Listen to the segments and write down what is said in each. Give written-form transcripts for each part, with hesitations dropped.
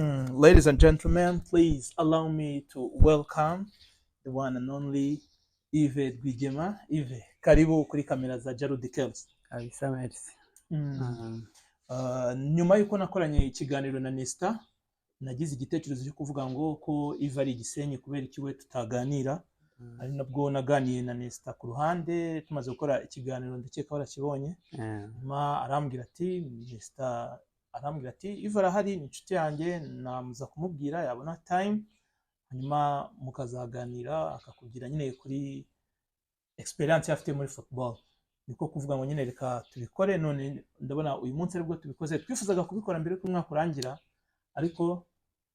Ladies and gentlemen, please allow me to welcome the one and only Yves Rwigema. Yves, karibu kuri kamera za Jarudi Kells. Kabisa, merci. Nyuma y'uko nakoranye ikiganiro na Nesta, nagize igitekerezo cyo kuvuga ngo ko Yves ari Igisenyi, kubera iki we tutaganira? Ari nabwo naganiye na Nesta ku ruhande tumaze gukora ikiganiro, ndakeka warakibonye. Nyuma arambwira ati, Nesta arambwira ati: "Yves arahari, ni inshuti yanjye, namuza kumubwira yabona time, hanyuma mukazaganira, akakubwira nyine kuri experience afite muri football." Niko kuvuga ngo nyine reka tubikore. None ndabona uyu munsi aribwo tubikoze. Twifuzaga kubikora mbere y'uko umwaka urangira, ariko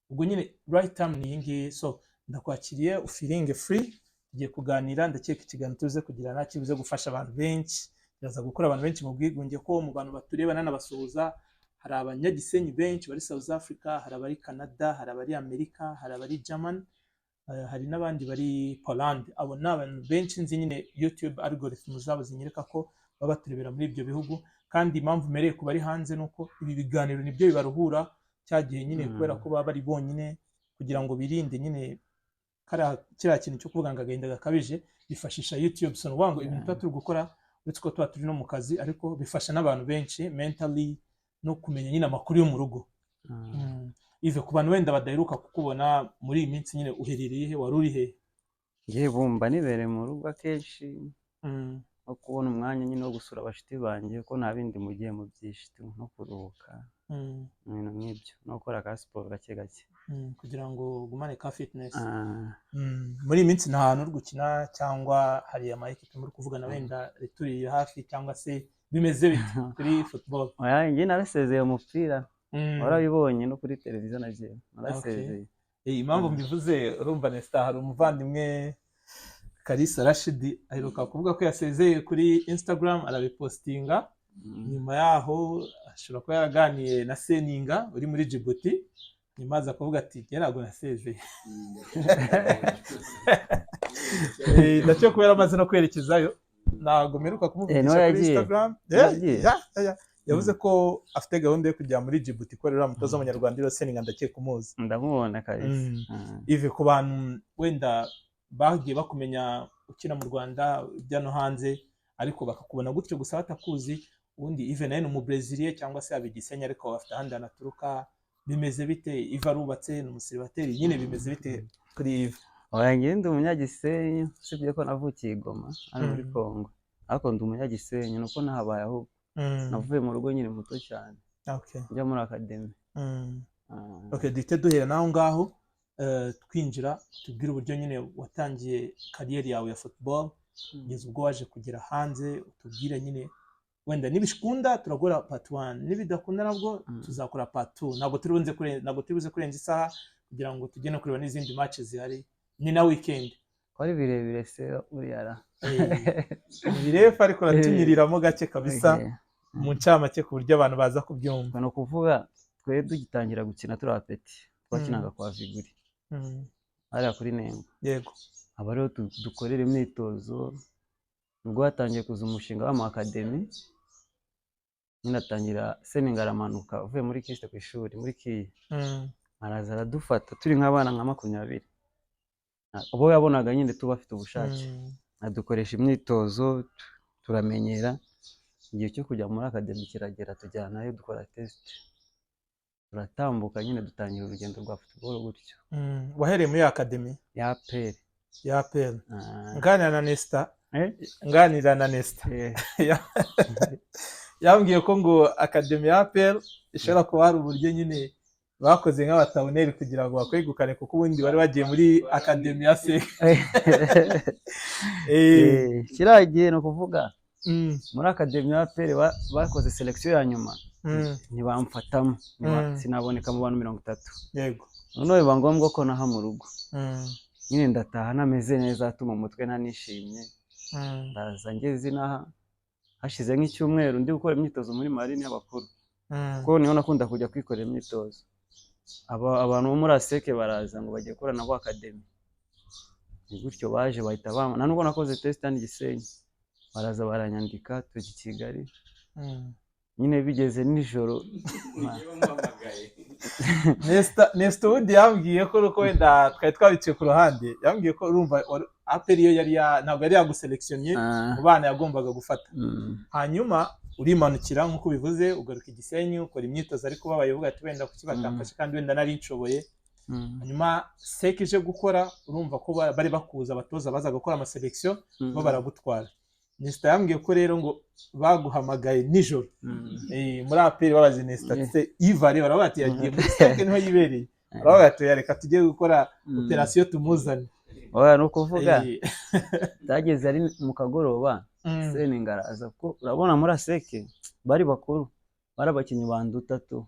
ubwo nyine right time ni iyi ngiyi. So ndakwakiriye, ufeelinge free, tugiye kuganira. Ndakeka ikiganiro tuze kugirana kibuze gufasha abantu benshi, kiraza gukura abantu benshi mu bwigunge, ko mu bantu batureba, nanabasuhuza, hari abanyagisenyi benshi bari South Africa, hari abari Canada, hari abari Amerika, hari abari German, hari n'abandi bari Poland. Abo ni abantu benshi nzi nyine, YouTube algorithm zabo zinyereka ko baba baturebera muri ibyo bihugu. Kandi impamvu mpereye ku bari hanze ni uko ibi biganiro nibyo bibaruhura cya gihe nyine, kubera ko baba bari bonyine, kugira ngo birinde nyine kiriya kintu cyo kuvuga ngo agahinda gakabije, bifashisha YouTube. So ni ukuvuga ngo ibintu tuba turi gukora, uretse ko tuba turi no mu kazi, ariko bifasha n'abantu benshi mentally no kumenya nyine amakuru yo mu rugo. Yves, ku bantu wenda badaheruka kukubona muri iyi minsi nyine, uherereye he? Wari uri he? Ngiye bumba nibereye mu rugo akenshi, no kubona umwanya nyine wo gusura abashuti banjye, ko nta bindi mugiye mu byinshi tu, no kuruhuka, ibintu nk'ibyo, no gukora ka siporo gake gake. Kugira ngo ugumane ka fitness. Ah. Muri iyi minsi nta hantu uri gukina, cyangwa hari ama ekipe muri kuvugana wenda turi hafi, cyangwa se bimeze bite kuri football? Oya, njye narasezeye umupira. Warabibonye no kuri televiziyo, nagiye narasezeye. Impamvu mbivuze, urumva Nesta, hari umuvandimwe Kalisa Rashidi aheruka kuvuga ko yasezeye kuri Instagram, arabipostinga. Nyuma yaho ashobora kuba yaraganiye na Seninga uri muri Djibouti, nyuma aza kuvuga ati: "Njye ntabwo nasezeye." Ndakeka kuba yaramaze no kwerekezayo, ntabwo mperuka kumuvugisha Niho kuri yagiye. Instagram. Niho yagiye. Ya. Yavuze ko afite gahunda yo kujya muri Djibouti ikorera uriya mutoza w'umunyarwanda uriya Seninga, ndakeka umuzi. Ndamubona kabisa. Yves, ku bantu wenda bagiye bakumenya ukina mu Rwanda, ujya no hanze, ariko bakakubona gutyo gusa batakuzi, ubundi Yves nawe ni umubreziliye cyangwa se yaba Igisenyi, ariko afite ahandi hantu aturuka, bimeze bite? Yves arubatse, ni umuseribateri nyine, bimeze bite kuri Yves? Oya, njye ndi umunyagisenyi, usibye ko navukiye i Goma hano muri Congo, ariko ndi umunyagisenyi, nuko nahabaye ahubwo. Navuye mu rugo nyine muto cyane, njya muri academy. Ah. Okay, duhite duhera naho ngaho, twinjira, tubwire uburyo nyine watangiye carrière yawe ya football kugeza ubwo waje kugera hanze. Utubwire nyine, wenda nibikunda turakora part 1, nibidakunda nabwo tuzakora part 2. Ntabwo turi buze kurenza isaha, kugira ngo tujye no kureba n'izindi match zihari, ni na weekend. Ko ari birebire se buriya ra? Ni birefu, ariko uratunyuriramo gake kabisa, mu ncamake, ku buryo abantu baza kubyumva. Ni ukuvuga twe dugitangira gukina turi abapetit, twakinaga kwa Viguri, hariya kuri Nengo. Aba ariho dukorera imyitozo. Nibwo hatangiye kuza umushinga w'ama academy nyine, atangira Seninga aramanuka avuye muri KIST ku ishuri muri KIE, araza aradufata turi nk'abana nka 20. Abo yabonaga nyine tuba afite ubushake, adukoresha imyitozo, turamenyera. Igihe cyo kujya muri academy kiragera, tujyanayo, dukora test, turatambuka nyine, dutangira urugendo rwa football gutyo. Wahereye muri academy ya APR. Ya APR. Ah. Nganira na Nesta Eh? Nganira na Nesta, yambwiye ko ngo academy ya APR ishobora kuba hari uburyo nyine bakoze nk'abataboneri kugira ngo bakwegukane, kuko ubundi bari bagiye muri academy ya SEC. Kiriya gihe ni ukuvuga muri academy ya APR bakoze selection ya nyuma, ntibamfatamo. Sinaboneka mu bantu 30. Noneho biba ngombwa ko naha mu rugo. Nyine ndataha ntameze neza, atuma umutwe ntanishimye. Ndaza ngeze inaha hashize nk'icyumweru, ndi gukora imyitozo muri marine y'abakuru, kuko niho nakunda kujya kwikorera imyitozo. Abantu bo muri ASEC baraza ngo bagiye gukora nabo academy. Ni gutyo baje bahita bampa, nta nubwo nakoze test hano i Gisenyi, baraza baranyandika, tujya i Kigali. Nyine bigeze nijoro Nesta ubundi yambwiye ko, nuko wenda twari twabiciye ku ruhande, yambwiye ko urumva APR yo yari ntabwo yari yaguselekisionnye mu bana yagombaga gufata. Hanyuma urimanukira nk'uko ubivuze, ugaruka i Gisenyi, ukora imyitozo, ariko ubabaye, uvuga ati wenda kuki batamfashe kandi wenda nari nshoboye. Hanyuma SEC ije gukora, urumva ko bari bakuza, abatoza baza gukora amasélection, bo baragutwara. Nesta yambwiye ko rero ngo baguhamagaye nijoro muri APR, babaze Nesta ati se Ivare, baravuga ati yagiye muri SEC niho yibereye. Baravuga ati reka tujye gukora opération tumuzane. Oya, ni ukuvuga byageze ari mu kagoroba, Seninga araza, kuko urabona muri ASEC bari bakuru, bari abakinnyi banduta tu,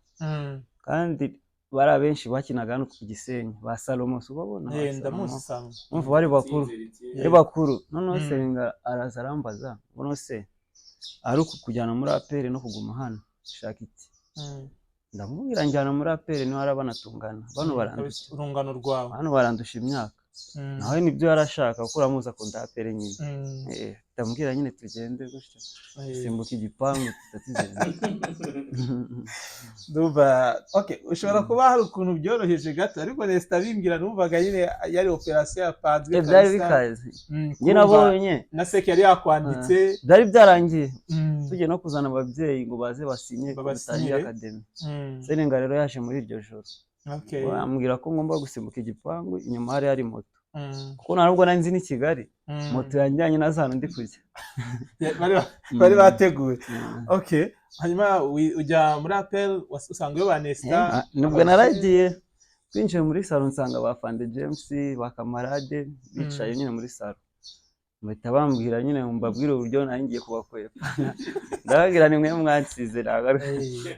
kandi bari abenshi bakinaga hano ku Gisenyi, ba Salomo, si ubabona? Ba Salomo. Ndamuzi Salomo. Urumva bari bakuru, bari bakuru. Noneho Seninga araza arambaza ngo none se ari ukukujyana muri APR no kuguma hano, ushaka iki? Ndamubwira njyana muri APR, niho hari abanatungana bano barandusha. Kabisa, urungano rwawe. Hano barandusha imyaka. Nawe nibyo yarashaka, kuko uramuzi akunda APR nyine. Ndamubwira nyine tugende gutya, simbuka igipangu tutatugenda. Ndumva okay, ushobora kuba hari ukuntu byoroheje gato, ariko Nesta bimbwira numvaga nyine yari opération yapanzwe. Byari Kabisa. bikaze. Njye Kurumva nabonye na SEC yari yakwanditse. Byari byarangiye, tugiye no kuzana ababyeyi ngo baze basinye ko Babasinyire. dutangiye academy. Seninga rero yaje muri iryo joro, ambwira ko ngomba gusimbuka igipangu, inyuma hari hari moto, kuko nta nubwo nari nzi n'i Kigali. Moto yanjyanye na za hantu ndi kujya. Bari bateguye. Okay, hanyuma ujya muri APR, usanga iyo ba Nesta. Nubwo naragiye, twinjiye muri salon nsanga ba Fande James, ba Kamarade bicaye nyine muri salon, bahita bambwira nyine ngo mbabwire uburyo nari ngiye kubakwepa. Ndababwira ni mwe mwansize, ntabwo ari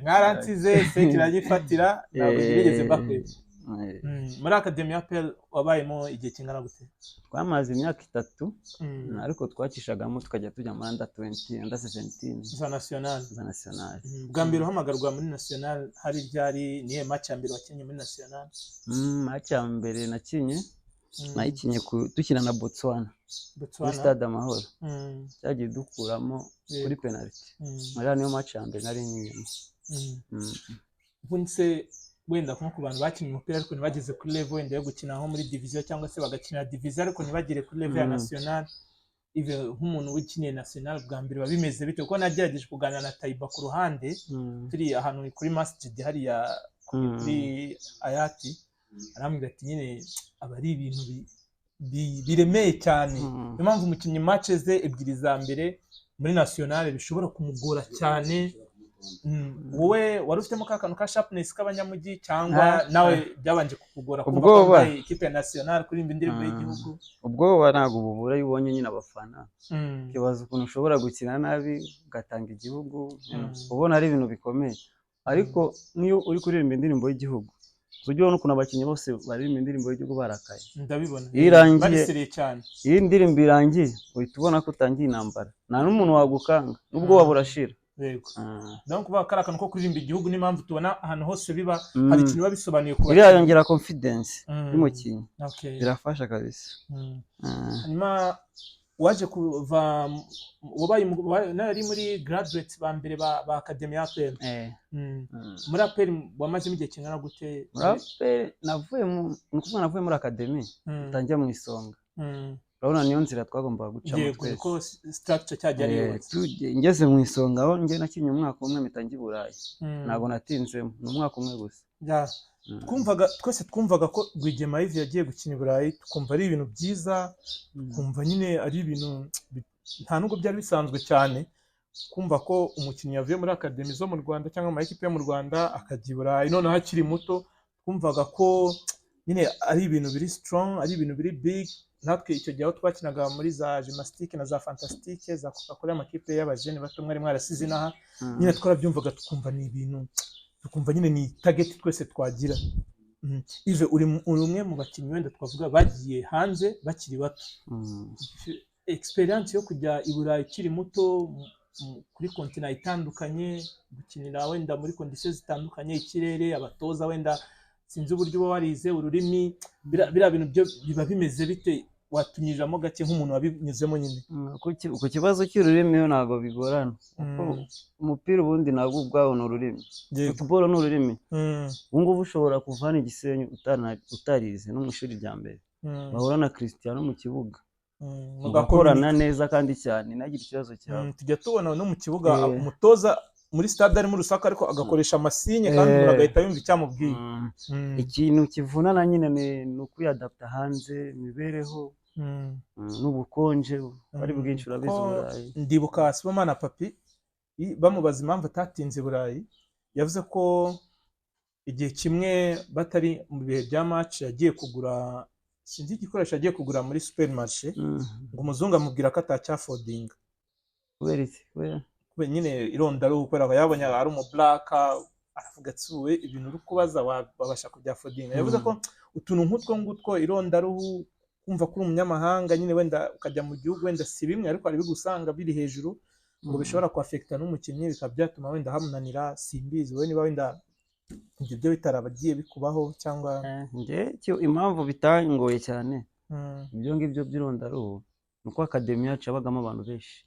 Mwaransize, SEC iragifatira, ntabwo nigeze mbakwepa. Muri academy ya APR wabayemo igihe kingana gute? Twamaze imyaka 3, ariko twacishagamo tukajya tujya muri under 20, under 17. Za national. Za national. Bwa mbere uhamagarwa muri national hari ryari? Niye match ya mbere wakinnye muri national? Match ya mbere nakinye, nayikinye dukina na Botswana muri Botswana. Stade Amahoro, cyagiye dukuramo kuri penalty. Muri niyo match ya mbere nari nkiyemo. Ubundi se wenda nko ku bantu bakinnye umupira ariko ntibageze kuri level wenda yo gukina nko muri division, cyangwa se bagakina division ariko ntibagere kuri level ya national, even nk'umuntu ukiniye national bwa mbere biba bimeze bite? Kuko nagerageje kuganira na Taiba ku ruhande, turi ahantu kuri masjid hariya kuri Ayati, arambwira ati nyine aba ari ibintu biremeye cyane. Niyo mpamvu umukinnyi match ze ebyiri za mbere muri national bishobora kumugora cyane. Wowe wari ufitemo ka kantu ka sharpness k'abanyamujyi, cyangwa nawe byabanje kukugora kumva ko Ubwoba. wambaye ikipe ya national, kuririmba indirimbo y'igihugu? Ubwoba ntabwo bubura iyo ubonye nyine abafana, ukibaza ukuntu ushobora gukina nabi ugatanga igihugu, ubona ari ibintu bikomeye. Ariko nk'iyo uri kuririmba indirimbo y'igihugu, ujya ubona ukuntu abakinnyi bose baririmba indirimbo y'igihugu barakaye. Ndabibona. Iyo irangiye, Bariseriye cyane. iyo indirimbo irangiye uhita ubona ko utangiye intambara, nta n'umuntu wagukanga n'ubwoba burashira. Donc kuvuga kari akantu ko kuririmba igihugu, n'impamvu tubona ahantu hose biba, hari ikintu biba bisobanuye ku Biriya bakinnyi. yongera confidence y'umukinnyi, birafasha kabisa. Hanyuma waje kuva wabaye nawe ari muri graduates ba mbere ba academy ya APR. Muri APR wamazemo igihe kingana gute? Muri APR navuye mu, ni ukuvuga navuye muri academy ntangiye mu Isonga. Urabona niyo nzira twagombaga gucamo twese. Niko structure cyagiye ari yubatse. Ngeze mu Isonga aho njye nakinnye umwaka umwe mpita njya i Burayi. Ntabwo natinzemo, ni umwaka umwe gusa. Twumvaga twese, twumvaga ko Rwigema Yves yagiye gukina i Burayi, tukumva ari ibintu byiza, twumva nyine ari ibintu nta nubwo byari bisanzwe cyane kumva ko umukinnyi yavuye muri academy zo mu Rwanda cyangwa mu makipe yo mu Rwanda akajya i Burayi, noneho akiri muto. Twumvaga ko nyine ari ibintu biri strong, ari ibintu biri big. Natwe icyo gihe aho twakinaga muri za gymnastique na za fantastique, za Coca Cola, amakipe y'abajene bato mwari mwarasize inaha, nyine twarabyumvaga tukumva ni ibintu, tukumva nyine ni target twese twagira. Yves, uri umwe mu bakinnyi wenda twavuga bagiye hanze bakiri bato. Experience yo kujya i Burayi ukiri muto, kuri continent itandukanye, gukinira wenda muri conditions zitandukanye, ikirere, abatoza, wenda sinzi uburyo uba warize ururimi, biriya bintu byo biba bimeze bite? Watunyuriramo gake nk'umuntu wabinyuzemo nyine. Ku kibazo cy'ururimi yo ntabwo bigorana, kuko umupira ubundi ntabwo ubwawo ni ururimi. Football ni ururimi. Ubu ngubu ushobora kuva hano i Gisenyi utarize no mu ishuri rya mbere, bahura na Cristiano mu kibuga, mugakorana neza kandi cyane, ntagire ikibazo cyawe. Tujya tubona no mu kibuga umutoza muri stade arimo urusaku, ariko agakoresha amasinye kandi umuntu agahita yumva icyamubwiye. Ikintu kivunana nyine ni ukwiyadapta hanze, imibereho n'ubukonje bari bwinshi, urabizi Ko Burayi. Ndibuka Sibomana Papi bamubaza impamvu atatinze i Burayi, yavuze ko igihe kimwe batari mu bihe bya match yagiye kugura, sinzi igikoresho agiye kugura muri supermarché, ngo umuzungu amubwira ko atacyaffordinga. Kubera iki? Kubera Kubera nyine irondaruhu, kubera ko yabonye ari umu black, aravuga ati: "Wowe ibintu uri kubaza wabasha kubyaffordinga?" Yavuze ko utuntu nk'utwo ngutwo, irondaruhu, kumva ko uri umunyamahanga nyine, wenda ukajya mu gihugu wenda si bimwe, ariko hari ibigusanga biri hejuru ngo bishobora kwaffecta n'umukinnyi, bikaba byatuma wenda hamunanira. Simbizi wowe niba wenda ibyo byo bitarabagiye bikubaho cyangwa. Njye impamvu bitangoye cyane ibyo ngibyo by'irondaruhu ni uko academy yacu yabagamo abantu benshi,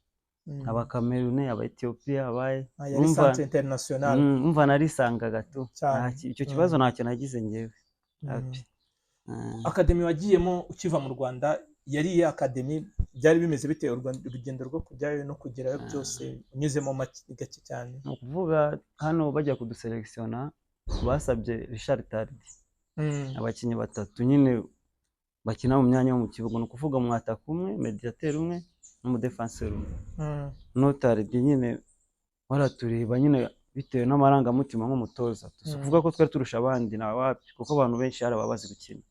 Abakamerune, Aba Etiyopiya, abaye Ah, yari centre international. Umva, narisangaga tu. Cyane. Icyo kibazo ntacyo nagize njyewe. Happy. Academy wagiyemo ukiva mu Rwanda yari iye academy? Byari bimeze bite urugendo rwo kujyayo no kugerayo byose, unyuzemo gake cyane? Ni ukuvuga hano bajya kuduselekisiyona basabye Richard Tardy abakinnyi batatu nyine bakina mu myanya yo mu kibuga, ni ukuvuga umwataka umwe, médiateur umwe n'umudefanseri umwe. No Tardy nyine waratureba nyine bitewe n'amarangamutima nk'umutoza, si ukuvuga ko twari turusha abandi, nta wapi, kuko abantu benshi hari ababazi gukina.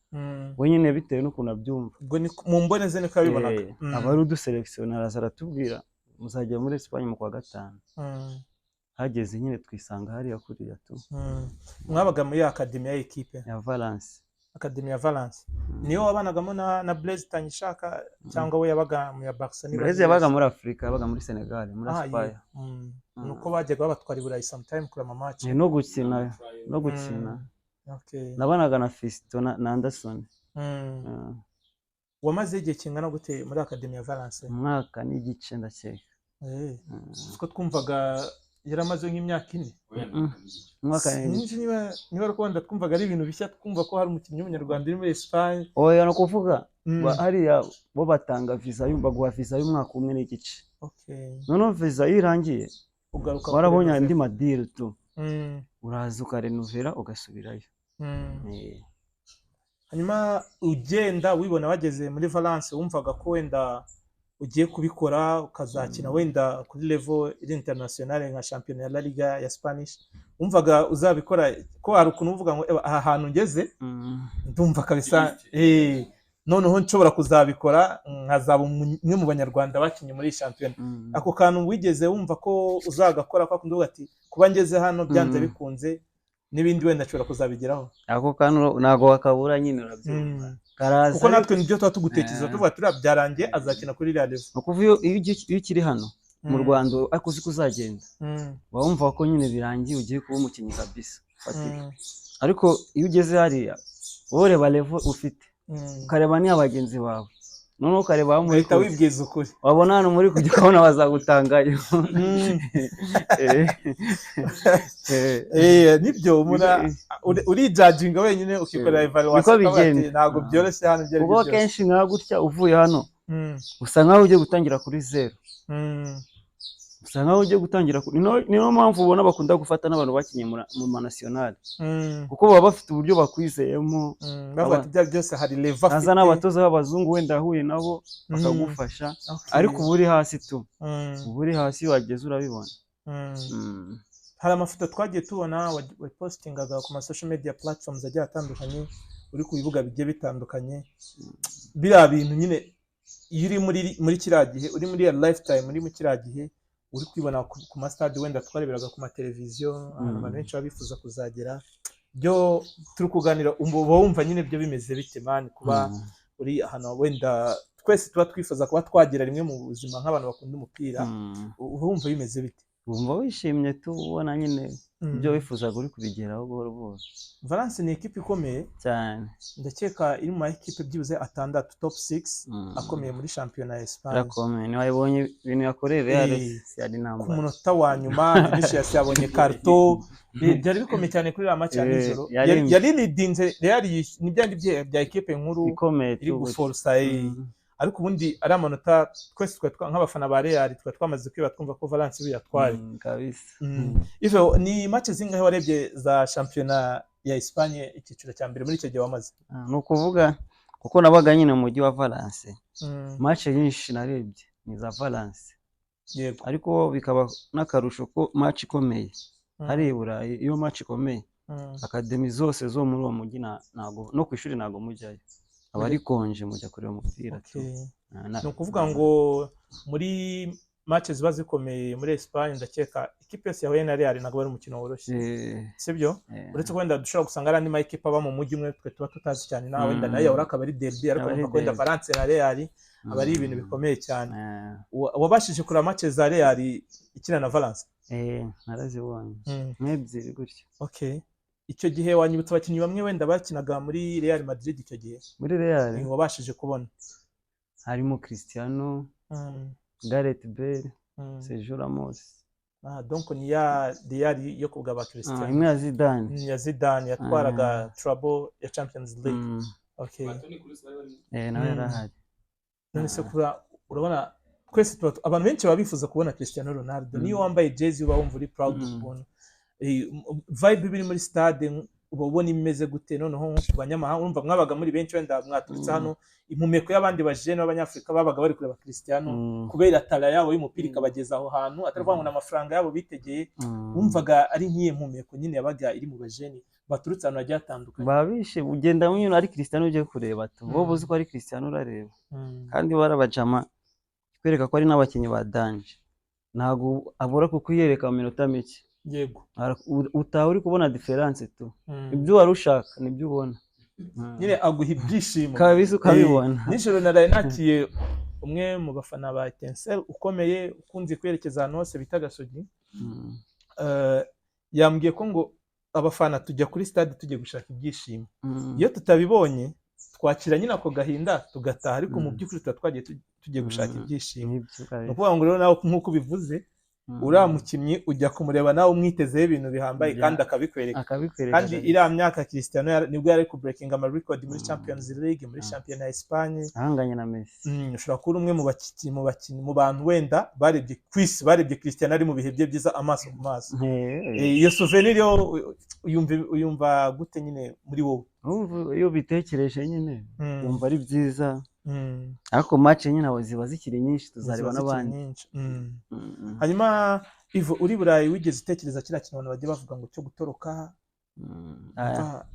We nyine bitewe n'ukuntu abyumva, Ubwo ni mu mbone ze niko yabibonaga. Aba ari uduselekisiyona, araza aratubwira: "Muzajya muri Espagne mu kwa gatanu." Hageze nyine twisanga hariya kuriya tu. Mwabaga muri academy ya ekipe ya Valence. Academy ya Valence niyo wabanagamo na Blaise Tangishaka, cyangwa we yabaga mu ya Barca, niba Blaise nibeshye? Yabaga muri Afurika, yabaga muri Senegal, muri Ah, Aspire. yeah. Nuko bajyaga babatwara i Burayi sometime kurema match. No gukina. Nabanaga na Fiston na Anderson. Wamaze igihe kingana gute muri academy ya Valence? Umwaka n'igice, ndakeka. Siko twumvaga yaramaze nk'imyaka 4? Umwaka n'igice. Sinzi niba ari uko wenda twumvaga ari ibintu bishya, twumva ko hari umukinnyi w'umunyarwanda uri muri Espagne. Oya, ni ukuvuga hariya bo batanga visa, baguha visa y'umwaka umwe n'igice. Noneho visa iyo irangiye, Ugaruka warabonye kuri andi madiri tu, uraza ukarenuvera, ugasubirayo. Hanyuma ugenda wibona wageze muri Valence, wumvaga ko wenda ugiye kubikora, ukazakina wenda kuri level iri international nka shampiyona ya La Liga ya Spanish? Wumvaga uzabikora? Ko hari ukuntu uvuga ngo: "Eba, aha hantu ngeze ndumva kabisa noneho nshobora kuzabikora, nkazaba umwe mu banyarwanda bakinnye muri iyi shampiyona." Ako kantu wigeze wumva ko uzagakora, kwa kundi uvuga ati: "Kuba ngeze hano, byanze bikunze n'ibindi wenda nshobora kuzabigeraho"? Ako kantu ntabwo wakabura nyine, urabyumva, karaza. Kuko natwe nibyo tuba tugutekereza, tuvuga turiya byarangiye azakina kuri iriya level. Ni ukuvuga iyo ukiri hano mu Rwanda ariko uzi ko uzagenda, uba wumva ko nyine birangiye, ugiye kuba umukinnyi kabisa ufatika. Ariko iyo ugeze hariya, wowe ureba level ufite, ukareba n'iya bagenzi bawe, noneho ukareba aho muri Ugahita kujya. wibwiza ukuri. Wabona hano muri kujya, ukabona bazagutangayo. Nibyo, umuntu urijudginga wenyine, ukikorera evaluation, Niko ukavuga ati, bigenda. "Ntabwo byoroshye hano ibyo ari Kuko byo byose." akenshi nka gutya uvuye hano, usa nkaho ugiye gutangira kuri zeru, usa nkaho ugiye gutangira niyo mpamvu ubona bakunda gufata n'abantu bakinnye mu manasiyonari, kuko baba bafite uburyo bakwizeyemo. Bavuga ati: "Ibyo byose hari level Haza afite." n'abatoza b'abazungu wenda yahuye nabo, bakagufasha. Ariko uba uri hasi tu, uba uri hasi, iyo wageze urabibona. Hari amafoto twagiye tubona wapostingaga ku ma social media platforms agiye atandukanye, uri ku bibuga bigiye bitandukanye. Biriya bintu nyine, iyo uri muri kiriya gihe, uri muri iyo lifetime, uri muri kiriya gihe, uri kwibona ku ma stade wenda twareberaga ku mateleviziyo, ahantu abantu benshi baba bifuza kuzagera, byo turi kuganira, uba wumva nyine byo bimeze bite man, kuba uri ahantu wenda twese tuba twifuza kuba twagera rimwe mu buzima nk'abantu bakunda umupira? Uba wumva bimeze bite? Wumva wishimye tu, ubona nyine. Ibyo wifuzaga uri kubigeraho buhoro buhoro. Valence ni ekipe ikomeye. Cyane. Ndakeka iri mu ma ekipe byibuze atandatu, top 6 akomeye muri shampiyona ya Espagne. Irakomeye, ntiwayibonye ibintu yakoreye Real? Yari Ku intambara. munota wa nyuma Vinicius yabonye carton. Byari bikomeye cyane kuri iriya match ya nijoro. Yari Yari leadinze Real, ni byandi bya ekipe nkuru ikomeye iri tu. Guforsa. Ariko ubundi ari amanota twese twari nk'abafana ba Real twari twamaze kwiba, twumva ko Valence yatwaye. Kabisa. Yves, ni match zingahe warebye za shampiyona ya Espagne icyiciro cya mbere muri icyo gihe wamaze? Ah, ni ukuvuga kuko nabaga nyine mu mujyi wa Valence, match nyinshi narebye ni iza Valence. Ariko bikaba n'akarusho ko match ikomeye hariya i Burayi, iyo match ikomeye, academy zose zo muri uwo mujyi ntago, no ku ishuri ntago mujyayo, aba ari congé, mujya kureba umupira tu. Ah, Ni ukuvuga ngo muri match ziba zikomeye muri Espagne, ndakeka ikipe yose yahuye na Real ntabwo ari umukino woroshye, sibyo? Eh. Uretse ko wenda dushobora gusanga ari andi ma ekipe aba mu mujyi umwe twe tuba tutazi cyane, nawe wenda nayo yahora akaba ari derby, ariko Aba ari numva ko wenda derby. Valence na Real aba ari ibintu bikomeye cyane. Wabashije kureba match za Real ikina na Valence? Eh, narazibonye nk'ebyiri gutyo. Okay, icyo gihe wanyibutsa abakinnyi bamwe wenda bakinaga muri Real Madrid icyo gihe? Muri Real? Wabashije kubona. Harimo Cristiano, Gareth Bale, Sergio Ramos. Ah, donc ni ya Real yo kubwa Ah, Cristiano. Imwe ya Zidane. Ya Zidane yatwaraga treble ya Champions League. Okay. Eh, nawe yari ahari. None se kura urabona twese tuba abantu benshi baba bifuza kubona Cristiano Ronaldo, niyo wambaye jezi uba wumva uri proud kubona. Vibe biri muri stade uba ubona imeze gute? Noneho nko ku banyamahanga, urumva mwabaga muri benshi, wenda mwaturutse hano, impumeko y'abandi bajene b'abanyafurika babaga bari kureba Cristiano kubera talent yabo y'umupira ikabageza aho hantu, atari ukuvuga ngo ni amafaranga yabo bitegeye. Wumvaga ari nk'iyo mpumeko nyine yabaga iri mu bajene baturutse ahantu hagiye hatandukanye? Baba bishe, ugenda nyine ari Cristiano ugiye kureba tu, wowe uzi ko ari Cristiano urareba. Kandi barabajama kwereka ko ari n'abakinnyi ba danger, ntabwo abura kukwiyereka mu minota mike. Utaha uri kubona différence tu. Ibyo wari ushaka nibyo ubona. Nyine aguha ibyishimo. Kabisa, ukabibona. Nijoro naraye nakiye umwe mu bafana ba Etincelle ukomeye, ukunze kwerekeza ahantu hose bita Gasogi. Yambwiye ko ngo abafana tujya kuri stade tugiye gushaka ibyishimo, iyo tutabibonye twakira nyine ako gahinda tugataha, ariko mu by'ukuri tuba twagiye tugiye gushaka ibyishimo. Nibyo Ni kabisa. ukuvuga ngo rero nawe nk'uko ubivuze, uriya mukinnyi ujya kumureba nawe umwitezeho ibintu bihambaye, kandi akabikwereka. Akabikwereka Kandi kabisa. iriya myaka Cristiano nibwo yari kubreakinga ama record muri Champions League, muri shampiyona ya Espagne. Ahanganye na Messi. Ushobora kuba uri umwe mu bakinnyi, mu bantu wenda barebye ku isi, barebye Cristiano ari mu bihe bye byiza amaso ku maso. Iyo souvenir yo uyumva gute nyine muri wowe? Urumva iyo ubitekereje nyine wumva ari byiza, ariko match nyine abo ziba zikiri nyinshi, tuzareba Ziba zikiri n'abandi. nyinshi. Hanyuma Ivo, uri Burayi wigeze utekereza kiriya kintu abantu bajya bavuga ngo cyo gutoroka? Aya,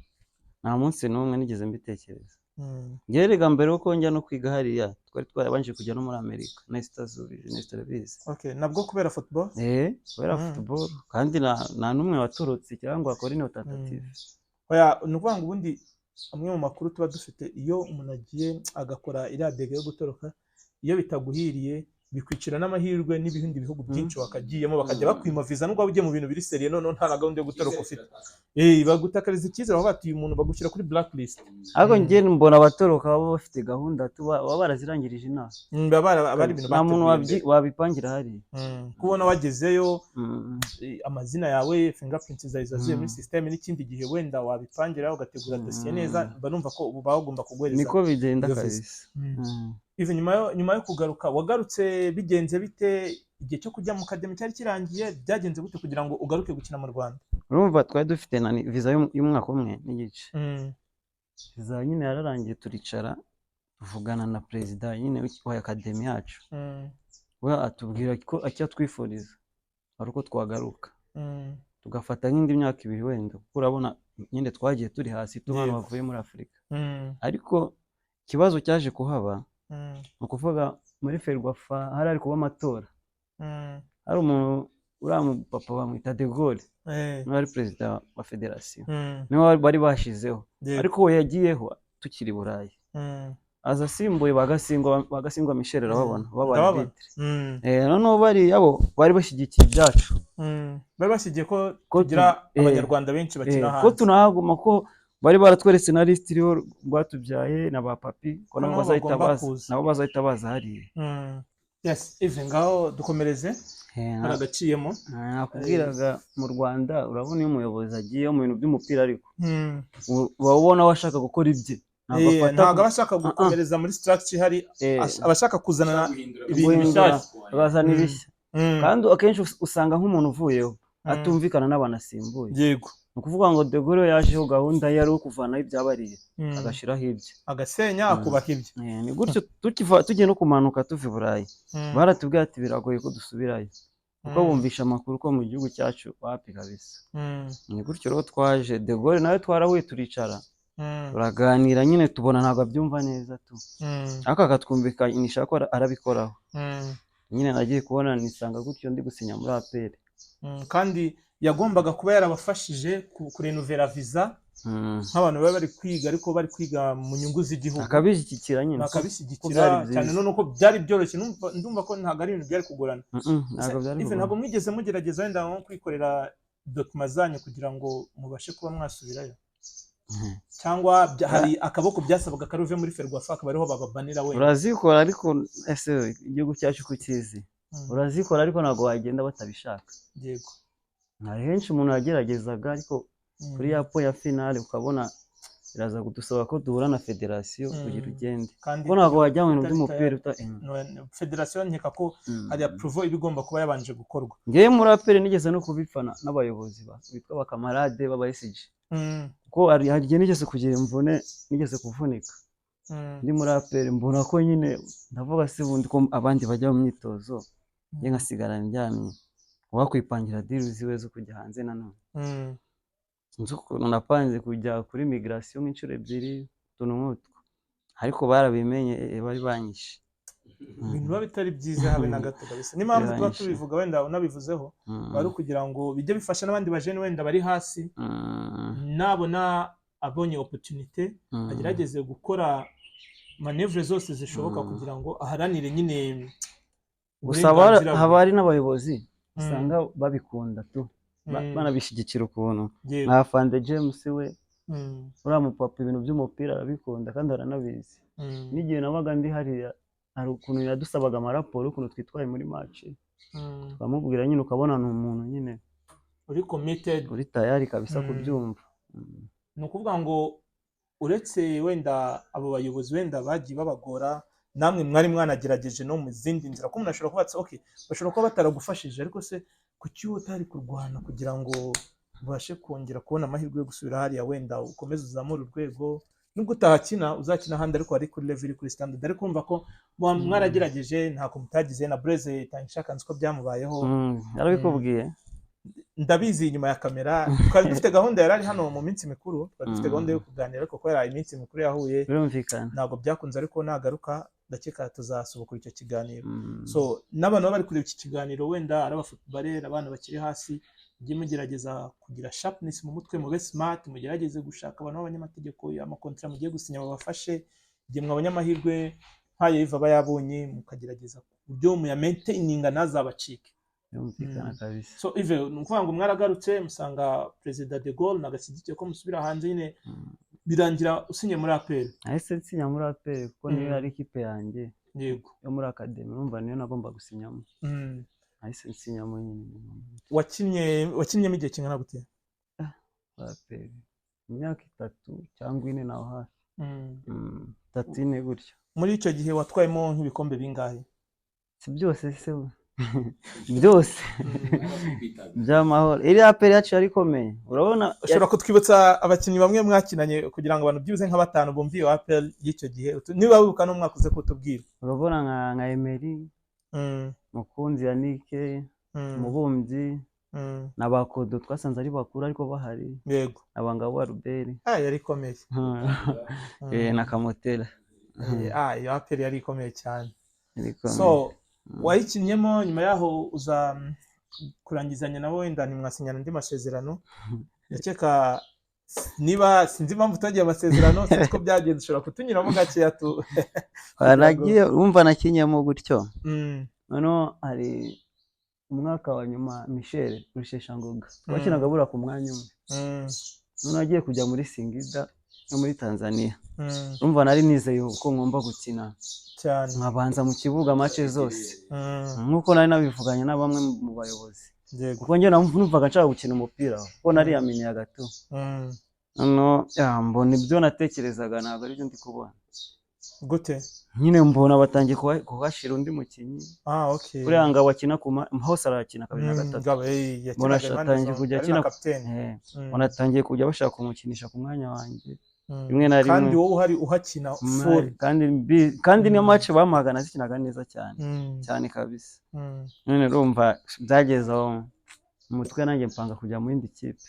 nta munsi n'umwe nigeze mbitekereza. Njyewe rega mbere yuko njya no kwiga hariya, twari twarabanje kujya no muri Amerika, Nesta urabizi. Okay, nabwo kubera football? Eh, kubera football, kandi nta n'umwe watorotse cyangwa ngo akore ino tentative. Oya, ni ukuvuga ngo ubundi amwe mu makuru tuba dufite, iyo umuntu agiye agakora iriya dege yo gutoroka, iyo bitaguhiriye bikwicira n'amahirwe n'ibindi bihugu byinshi wakagiyemo, bakajya bakwima viza nubwo waba ugiye mu bintu biri sérieux, noneho nta na gahunda yo gutoroka ufite, bagutakariza icyizere, bavuga bati uyu muntu bagushyira kuri blacklist. Ariko njye mbona abatoroka baba bafite gahunda tu, baba barazirangirije inaha. Baba aba ari ibintu Nta muntu bateguye mbere. Wabipangira hariya. Kubona wagezeyo, amazina yawe, fingerprints zawe zuzuye muri system, n'ikindi gihe wenda wabipangira ugategura dosiye neza, mba numva ko ubu baba bagomba kuguhereza Niko bigenda iyo visa. kabisa. Even nyuma yo kugaruka, wagarutse bigenze bite? Igihe cyo kujya mu academy cyari kirangiye? Byagenze gute kugira ngo ugaruke gukina mu Rwanda? Urumva twari dufite na visa y'umwaka umwe n'igice. Visa nyine yararangiye, turicara tuvugana na perezida nyine wa academy yacu, we atubwira ko icyo atwifuriza ari uko twagaruka, tugafata nk'indi myaka 2 wenda, kuko urabona nyine twagiye turi hasi tubana bavuye muri Afurika. Ariko ikibazo cyaje kuhaba, ni ukuvuga muri FERWAFA hari kuba amatora, hari umuntu, uriya mupapa bamwita De Gaulle, niwe wari perezida wa federasiyo, niwe bari bashizeho. Ariko we yagiyeho tukiri i Burayi. Aza asimbuye Bagasingwa Michel, urababona baba Ndababona. arbitre. Noneho bariya bo bari bashyigikiye ibyacu. Bari bashyigiye ko Ko tugira abanyarwanda benshi bakina ko hanze. Tunahaguma, ko bari baratweretse na liste iriho Rwatubyaye na ba Papi, ko nabo nabo bazahita bagomba baza kuza. Nabo bazahita baza hariya. Yes, Yves, ngaho dukomereze. Hari agaciyemo. Nakubwiraga mu Rwanda, urabona iyo umuyobozi agiye mu bintu by'umupira, ariko uba ubona we ashaka gukora ibye, ntabwo afata Ntabwo aba ashaka gukomereza muri structure ihari, aba ashaka kuzana ibintu guhindura, bishyashya. bazana ibishya. Kandi akenshi usanga nk'umuntu uvuyeho atumvikana n'abantu asimbuye. Ni ukuvuga ngo De Gaulle yajeho, gahunda ye yari ukuvanaho ibyabariye, agashyiraho ibye. Agasenya, akubaka ibye. Ni gutyo tukiva, tugiye no kumanuka tuva i Burayi, baratubwiye ati biragoye ko dusubirayo, kuko bumvisha amakuru ko mu gihugu cyacu wapi kabisa. Ni gutyo rero twaje, De Gaulle nawe twarahuye, turicara, turaganira nyine, tubona ntabwo abyumva neza tu, ariko akatwumvikanisha ko arabikoraho. Nyine nagiye kubona nisanga gutyo ndi gusinya muri APR. Kandi yagombaga kuba yarabafashije kurenuvera visa nk'abantu baba bari kwiga, ariko bari kwiga mu nyungu z'igihugu. Akabishyigikira nyine. Bakabishyigikira. Ko byari byiza. Cyane none ko byari byoroshye. Ndumva ko ntabwo ari ibintu byari kugorana. Ntabwo byari Yves, kugorana. ntabwo mwigeze mugerageza wenda nko kwikorera document zanyu kugira ngo mubashe kuba mwasubirayo, cyangwa hari akaboko byasabaga kari buve muri FERWAFA, akaba ariho bababanira wenda? Urazikora, ariko ese igihugu cyacu kukizi? Urazikora, ariko ntabwo wagenda batabishaka. Hari henshi umuntu yageragezaga, ariko kuri ya point ya finale ukabona biraza kudusaba ko duhura na federasiyo kugira ugende, kandi kuko ntabwo wajya mu bintu utari by'umupira uta tayari. Federasiyo nkeka ko hari approval iba igomba kuba yabanje gukorwa. Ngewe muri APR nigeze no kubipfana n'abayobozi bitwa abakamarade b'aba SG, kuko hari igihe nigeze kugira imvune, nigeze kuvunika ndi muri APR, mbona ko nyine ndavuga se ubundi ko abandi bajya mu myitozo, njye nkasigara ndyamye, wakwipangira deal ziwe zo kujya hanze nanone. Sinzi ukuntu napanze kujya kuri migration nk'inshuro ebyiri, utuntu nk'utwo, ariko barabimenye, bari banyishe. Ibintu biba bitari byiza habe na gato kabisa. N'impamvu tuba Biranyishe. tubivuga, wenda unabivuzeho, ari ukugira ngo bijye bifasha n'abandi bajene wenda bari hasi, nabona abonye opportunité, agerageze gukora manœuvre zose zishoboka kugira ngo aharanire nyine Gusa uburenganzira bwe. haba hari n'abayobozi usanga babikunda tu, banabishyigikira ukuntu, nka Fande James we, uriya mupapa ibintu by'umupira arabikunda kandi aranabizi. N'igihe nabaga ndi hariya, hari ukuntu yadusabaga amaraporo y'ukuntu twitwaye muri match, tukamubwira nyine, ukabona ni umuntu nyine uri committed, uri tayari kabisa kubyumva. Ni ukuvuga ngo uretse wenda abo bayobozi wenda bagiye babagora, namwe mwari mwanagerageje no mu zindi nzira, ko umuntu ashobora kuba ati okay, bashobora kuba bataragufashije, ariko se kuki wowe utari kurwana kugira ngo ubashe kongera kubona amahirwe yo gusubira hariya, wenda ukomeze uzamure urwego, nubwo utahakina uzakina ahandi, ariko wari kuri level iri kuri standard? Ariko urumva ko mwarageregeje, ntako mutagize. Na Blaise Itangishaka nzi ko byamubayeho. Yarabikubwiye? Ndabizi inyuma ya kamera. Twari dufite gahunda, yari ari hano mu minsi mikuru, twari dufite gahunda yo kuganira, ariko kubera iminsi mikuru yahuye, ntabwo byakunze, ariko nagaruka ndakeka tuzasubukura icyo kiganiro. So n'abantu baba bari kureba iki kiganiro, wenda ari abafootballer, abana bakiri hasi, mujye mugerageza kugira sharpness mu mutwe, mube smart, mugerageze gushaka abantu b'abanyamategeko, amakontara mugiye gusinya babafashe. Igihe mwabonye amahirwe nk'ayo Yves aba yabonye, mukagerageza ku buryo muyamaintaininga ntazabacike. Birumvikana kabisa. So Yves, ni ukuvuga ngo mwaragarutse, musanga Perezida de Gaulle nagashyigikiye ko musubira hanze nyine, birangira usinye muri APR. Nahise nsinya muri APR kuko niyo yari ikipe yanjye yo muri academy, urumva niyo nagomba gusinyamo. Nahise nsinyamo nyine. Wakinnyemo igihe kingana gute? Muri APR imyaka 3 cyangwa 4, naho hafi. 3, 4 gutyo. Muri icyo gihe watwayemo nk'ibikombe bingahe? Si byose se we? Byose by'amahoro. Iriya APR yacu yari ikomeye, urabona. Ushobora kutwibutsa abakinnyi bamwe mwakinanye, kugira ngo abantu byibuze nka batanu bumve iyo APR y'icyo gihe? Niba wibuka n'umwaka, uze kutubwira. Urabona nka Emery, Mukunzi Yannick, Mubumbyi na ba Kodo, twasanze ari bakuru ariko bahari, Abangabo Albert. Ah, yari ikomeye. Na Kamotera. Ah, iyo APR yari ikomeye cyane. Yari ikomeye. So wayikinnyemo, nyuma yaho uza kurangizanya nabo, wenda ntimwasinyana andi masezerano, ndakeka. Niba sinzi impamvu utagiye amasezerano, sinzi ko byagenze, ushobora kutunyuramo gakeya tu. Nagiye, urumva nakinyemo gutyo. Noneho hari umwaka wa nyuma Michel Rusheshangoga twakinaga bura ku mwanya umwe. Noneho agiye kujya muri Singida no muri Tanzania. Urumva nari nizeye ko ngomba gukina cyane, nkabanza mu kibuga match zose, nk'uko nari nabivuganye na bamwe mu bayobozi, kuko njye numvaga nshaka gukina umupira kuko nariyaminiye gato. Noneho ya, mbona ibyo natekerezaga ntabwo aribyo ndi kubona. Gute? Nyine mbona batangiye kuhashira undi mukinnyi. Ah, okay. Uriya ngabo akina ku hose arakina kabiri na gatatu. Ngabo, Mbona yakinaga impande atangiye zombi, kujya ari na akina kapiteni. Mbona atangiye kujya bashaka kumukinisha ku mwanya wanjye rimwe na rimwe. Kandi wowe uhari uhakina full. Kandi niyo match bamuhaga nazikinaga neza cyane, cyane kabisa. None urumva byageze aho mu mutwe nanjye mpanga kujya mu yindi kipe.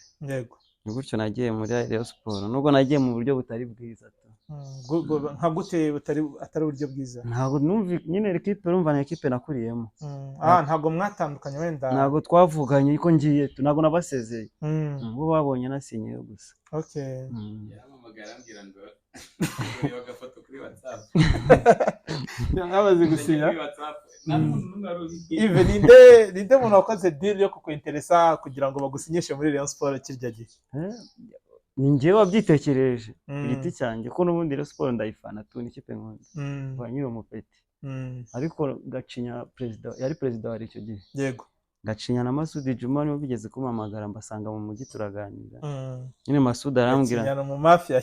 Ni gutyo nagiye muri Rayon Sport, nubwo nagiye mu buryo butari bwiza tu. Nka gute butari atari uburyo bwiza? Ntabwo numva nyine ekipe, urumva ni ekipe nakuriyemo. Ah, ntabwo mwatandukanye wenda? Ntabwo twavuganye ko ngiye tu, ntabwo nabasezeye. Bo babonye nasinyeyo gusa. Yarampamagaye arambwira ngo reba agafoto kuri WhatsApp. Mwamaze gusinya. Kuri WhatsApp nta n'umuntu n'umwe wari uzi. Yves, ninde muntu wakoze deal yo kukwenteresa kugira ngo bagusinyishe muri Rayon Sport kirya gihe? Ni njyewe wabyitekereje ku giti cyanjye, ko n'ubundi Rayon Sport ndayifana tu, ni ikipe nkunda kuva nkiri umupeti. Ariko Gacinya perezida, yari perezida wa icyo gihe. Gacinya na Masudi Juma nibo bigeze kumpamagara, mbasanga mu mujyi turaganira. Nyine Masudi arambwira Gacinya ni umumafiya,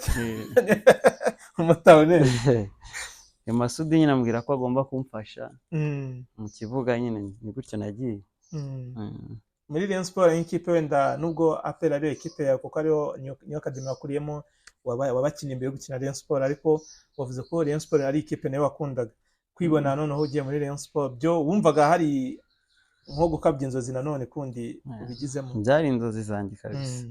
umutawuneri. Masudi nyine ambwira ko agomba kumfasha mu kibuga, nyine ni gutyo nagiye. Muri Rayon Sport nk'ikipe, wenda nubwo APR ariyo ekipe yawe kuko ariyo niyo academy wakuriyemo, wabakiniye mbere yo gukina Rayon Sport, ariko wavuze ko Rayon Sport ari ikipe nayo wakundaga kwibona. Noneho ugiye muri Rayon Sport, byo wumvaga hari nko gukabya inzozi nanone kundi ubigizemo? Byari inzozi zanjye kabisa.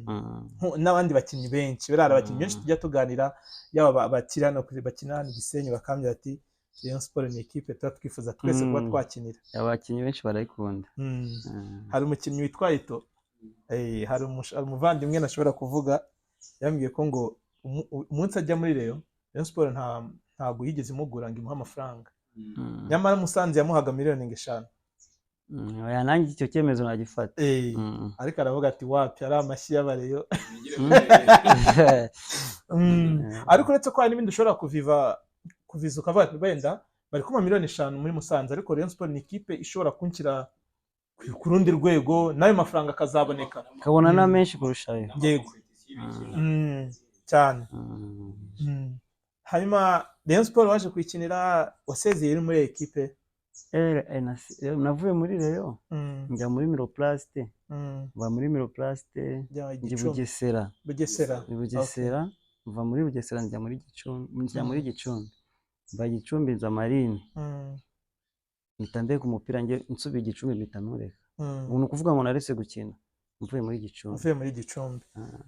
N'abandi bakinnyi benshi buriya, hari abakinnyi benshi tujya tuganira, yaba bakiri hano bakina hano i Gisenyi, bakambwira ati Rayon Sport ni ikipe tuba twifuza twese kuba twakinira. Abakinnyi benshi barayikunda. Hari umukinnyi witwa Ito, hari umuvandimwe ntashobora kuvuga, yambwiye ko ngo umunsi ajya muri Rayon Sport ntabwo yigeze imugura ngo imuhe amafaranga. Nyamara Musanze yamuhaga miliyoni ngo 5. Oya, nanjye icyo cyemezo nagifata. Ariko aravuga ati wapi, ari amashyi y'abareyo. Nigire muri Ariko uretse ko hari n'ibindi ushobora kuviva kuviza ukavuga ati wenda bari kumpa miliyoni 5 muri Musanze, ariko Rayon Sport ni ikipe ishobora kunshyira ku rundi rwego, n'ayo mafaranga akazaboneka. Kabona na menshi kurusha ayo. Yego. Cyane. Hanyuma Rayon Sport waje kuyikinira, wasezeye uri muri ekipe? Navuye muri Rayon njya muri Miroplast. Mva muri Miroplast Njya njya i Gicumbi. Bugesera. Bugesera. I Bugesera, mva muri Bugesera njya muri Gicumbi, njya muri Gicumbi, mva Gicumbi nza Marine. Mpita ndeka umupira, njye nsubiye i Gicumbi mpita ntureka. Ubu ni ukuvuga ngo naretse gukina mvuye muri Gicumbi. Uvuye muri Gicumbi.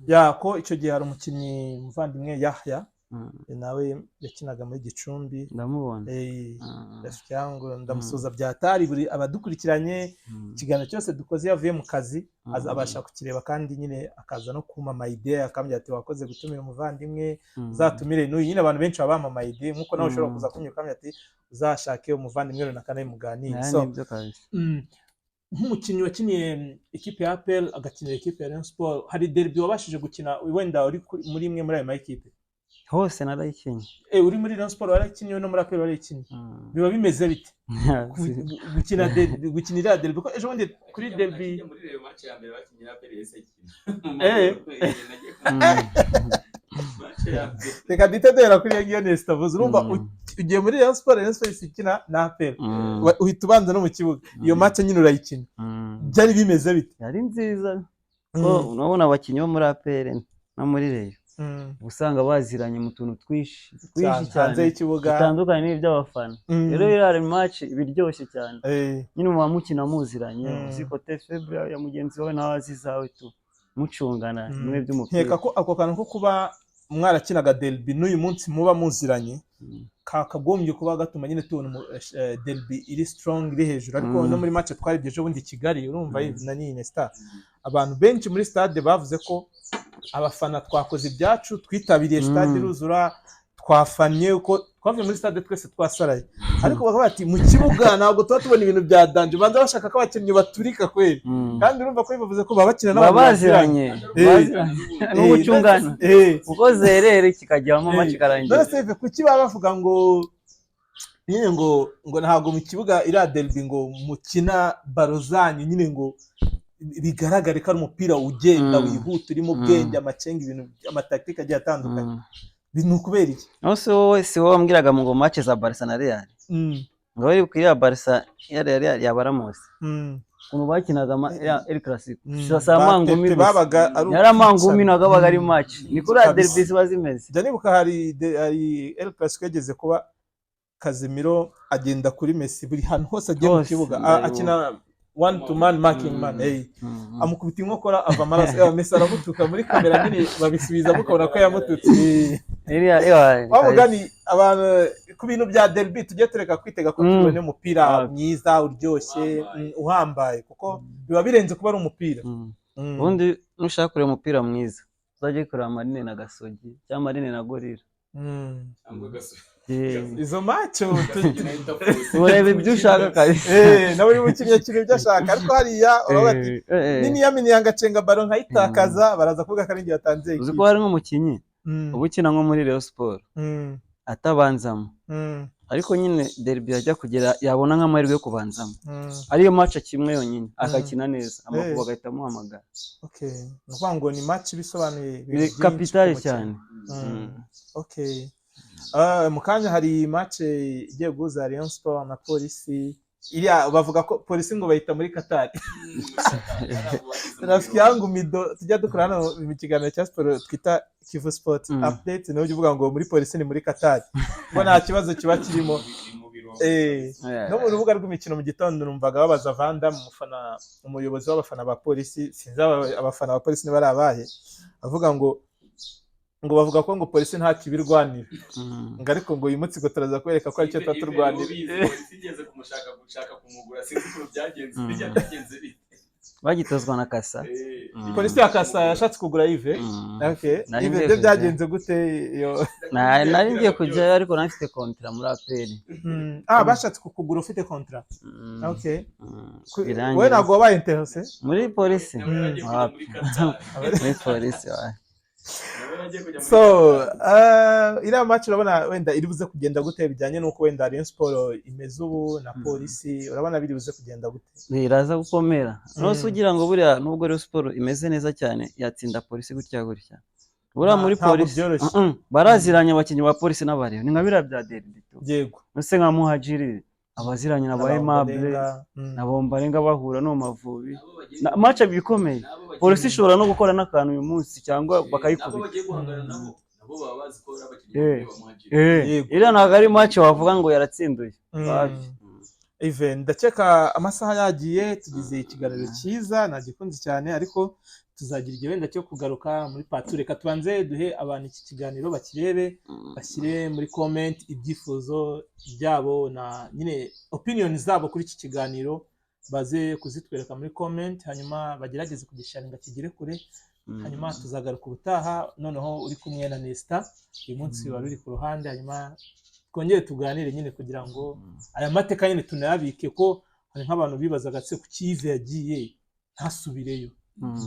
Ya, ko icyo gihe hari umukinnyi muvandimwe Yahya, nawe yakinaga muri Gicumbi. Ndamubona. Rafiki yangu ndamusuhuza byatari buri abadukurikiranye. Ikiganiro cyose dukoze yavuye mu kazi aza abasha kukireba, kandi nyine akaza no kumpa ama idea, akambwira ati wakoze gutumira umuvandimwe, uzatumire n'uyu. Nyine abantu benshi baba bampa ama idea, nk'uko nawe ushobora kuza kunyura ukambwira ati uzashake umuvandimwe runaka nawe muganire. Ya, So nibyo kabisa. Nk'umukinnyi wakiniye ikipe ya APR, agakinira ikipe ya Rayon Sport, hari derby wabashije gukina wenda uri muri imwe muri ayo ma ekipe? Hose narayikinnye. Uri muri Rayon Sport warayikinnye, no muri APR warayikinnye. Biba bimeze bite gukina derby, gukina iriya derby, ko ejo bundi kuri derby Akijya muri Rayon, match ya mbere bakinnye APR yahise akina. Nagiye match ya mbere. Reka duhite duhera kuri iyo ngiyo Nesta avuze. Urumva ugiye muri Rayon Sport, Rayon Sport ikina na APR, uhita ubanza no mu kibuga iyo match nyine urayikina. Byari bimeze bite? Yari nziza ko urabona abakinnyi bo muri APR no muri Rayon uba usanga baziranye mu tuntu twinshi twinshi Cyane, hanze cyane y'ikibuga. Bitandukanye n'iby'abafana. Rero iriya match iba iryoshye cyane. Nyine muba mukina muziranye, uzi côté faible ya mugenzi wawe nawe azi izawe tu, mucungana bimwe by'umupira. Nkeka ko ako kantu ko kuba mwarakinaga derby n'uyu munsi muba muziranye kakagombye kuba gatuma nyine tubona derby iri strong, iri hejuru. Ariko no muri match twarebye ejo bundi i Kigali, urumva na ni Nesta, abantu benshi muri stade bavuze ko Abafana twakoze ibyacu, twitabiriye stade iruzura, twafannye uko twavuye muri stade twese twasaraye, ariko bakavuga bati mu kibuga ntabwo tuba tubona ibintu bya danger, banza bashaka ko abakinnyi baturika kweri. Kandi urumva ko bivuze ko baba bakina baba n'abantu baziranye. Baziranye. N'ubucungana uko zerere kikajyamo match ikarangira. None se kuki baba bavuga ngo nyine ngo ntabwo mu kibuga iriya derby ngo mukina ballon zanyu nyine ngo bigaragare ko ari umupira ugenda wihuta, urimo ubwenge, amacenga, ibintu, amatactique agiye atandukanye? Ni ukubera iki? Aho se wowe si wowe wambwiraga ngo match za Barca na Real, ngo bari kuri ya Barca ya Real ya Ramos, ukuntu bakinaga ya El Clasico, si amangumi Batete gusa. Babaga ari Yari amangumi, ukwicana. ntabwo abaga ari match, ni kuri ya Kabisa. derby ziba zimeze. Njya nibuka hari El Clasico yageze kuba Casemiro agenda kuri Messi buri hantu hose agiye mu Hose, kibuga, ndabibuka. Akina one to man marking man, hey. Amukubita inkokora ava amaraso. Messi aramutuka muri kamera nyine, babisubizamo ukabona ko yamututse. Iriya ewa. Wa mugani abantu ku bintu bya derby tujye tureka kwitega ko tubone umupira mwiza uryoshye, uhambaye, kuko biba birenze kuba ari umupira. Ubundi nushaka kureba umupira mwiza uzajye kureba Marine na Gasogi cyangwa Marine na Gorilla. Cyangwa Gasogi. Izo match Gasogi na Interforce. Ureba ibyo ushaka kabisa. Na buri mukinnyi akina ibyo ashaka, ariko hariya urabona ati nini yangacenga ballon nkayitakaza, baraza kuvuga ko ari njye yatanze Uzi ikipe. ko hari nk'umukinnyi uba ukina nko muri Rayon Sport atabanzamo, ariko nyine derby yajya kugera yabona nk'amahirwe yo kubanzamo, ariyo match kimwe yonyine, akakina neza, Amavubi agahita amuhamagara. Okay, ni ukuvuga ngo ni match ibisobanuye ibintu Ni byinshi kapitale ku mukinnyi. cyane. Okay. Mu kanya hari match igiye guhuza Rayon Sport na Polisi. Iriya bavuga ko Polisi ngo bayita muri Qatar. Rafiki yangu Mido tujya dukora hano mu kiganiro cya siporo twita Kivu Sport Update, niwe ujya uvuga ngo muri Polisi ni muri Qatar, ngo nta kibazo kiba kirimo. No mu rubuga rw'imikino mu gitondo numvaga babaza Vanda, umufana, umuyobozi w'abafana ba Polisi, sinzi abafana ba Polisi niba ari abahe, avuga ngo bavuga ko ngo Polisi nta kibirwanira, ngo ariko ngo uyu munsi ngo turaza kwereka ko aricyo tuba turwanira. Polisi igeze kumushaka, gushaka kumugura, sinzi ukuntu byagenze. Bijya byagenze bite? Bagitozwa na Kasa. Polisi ya Kasa yashatse kugura Yves. Okay. Nari Yves ngiye byo kujyayo. Byagenze gute iyo? Nari ngiye kujyayo ariko nari mfite contrat muri APR. Ah, bashatse kukugura ufite contrat. Okay. Birangira. Wowe ntabwo wabaye intéressé? Muri Polisi? Nawe yaragiye kujya Wapi. muri Qatar. Muri Polisi wa Nawe yaragiye kujya muri So Qatar. iriya match urabona wenda iri buze kugenda gute, bijyanye n'uko wenda Rayon Sport imeze ubu na Polisi, urabona biri buze kugenda gute? Biraza gukomera rwose. Ugira ngo buriya nubwo Rayon Sport imeze neza cyane yatsinda Polisi gutya gutya? Buriya muri Ntabwo Polisi byoroshye. Baraziranye abakinnyi ba Polisi n'abareba, ni nka biriya bya derby tu. Ese nka Muhajiri abaziranye na ba Aimable Ombolenga, na Bombarenga bahura no mu Mavubi. Nabo bagiye Na match ikomeye. Nabo bagiye Polisi ishobora no gukora n'akantu uyu munsi cyangwa nabo bakayikubita. Bagiye guhangana nabo baba bazi ko ari abakinnyi bakomeye ba Muhajiri. Iriya ntabwo ari match wavuga ngo yaratsinduye. Wapi. Even ndakeka amasaha yagiye, tugize ikiganiro cyiza, nagikunze cyane, ariko tuzagira igihe wenda cyo kugaruka muri part two. Reka tubanze duhe abantu iki kiganiro bakirebe, bashyire muri comment ibyifuzo byabo na nyine opinion zabo kuri iki kiganiro, baze kuzitwereka muri comment, hanyuma bagerageze kugisharinga kigere kure. Hanyuma tuzagaruka ubutaha noneho uri kumwe na Nesta, uyu munsi wari uri ku ruhande, hanyuma twongere tuganire nyine kugira ngo aya mateka nyine tunayabike, ko hari nk'abantu bibazaga se kuki Yves yagiye ntasubireyo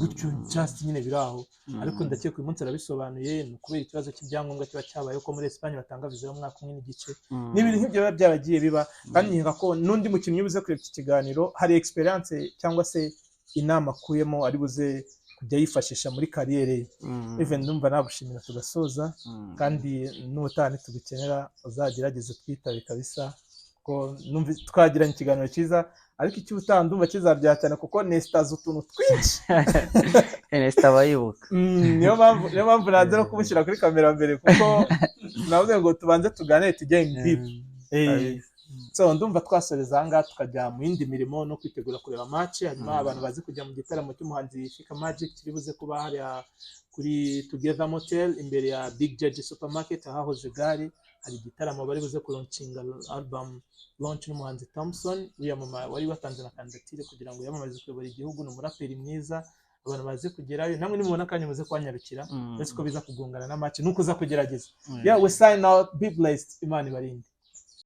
gutyo, just nyine biri aho. Ariko ndakeka uyu munsi arabisobanuye, ni ukubera ikibazo cy'ibyangombwa kiba cyabayeho, ko muri Espagne batanga viza y'umwaka umwe n'igice, n'ibintu nk'ibyo biba byaragiye biba. Kandi nkeka ko n'undi mukinnyi ubuze kureba iki kiganiro hari experience cyangwa se inama akuyemo ari buze kujya yifashisha muri carrière ye. Even ndumva nagushimira tugasoza, kandi n'ubutaha nitugukenera uzagerageze twitabe kabisa, ko numva twagiranye ikiganiro cyiza, ariko icy'ubutaha ndumva kizaryoha cyane kuko Nesta azi utuntu twinshi. Ernest aba yibuka. Niyo mpamvu nanze no kumushyira kuri kamera mbere, kuko navuze ngo tubanze tuganire tujye in deep. So ndumva twasoreza aha ngaha tukajya mu yindi mirimo no kwitegura kureba match, hanyuma abantu bazi kujya mu gitaramo cy'umuhanzi Fika Magic kiri buze kuba hariya kuri Together Motel imbere ya Big Judge Supermarket ahahoze gare. Hari igitaramo bari buze kulaunchinga album launch n'umuhanzi Thompson wiyamama, wari watanze na kandidatire kugira ngo yamamarize kuyobora igihugu. Ni umuraperi mwiza. Abantu baze kugerayo, namwe nimubona akanya muze kwanyarukira, uretse ko biza kugongana na match, nuko uza kugerageza. Yeah, we sign out. Be blessed. Imana ibarinde.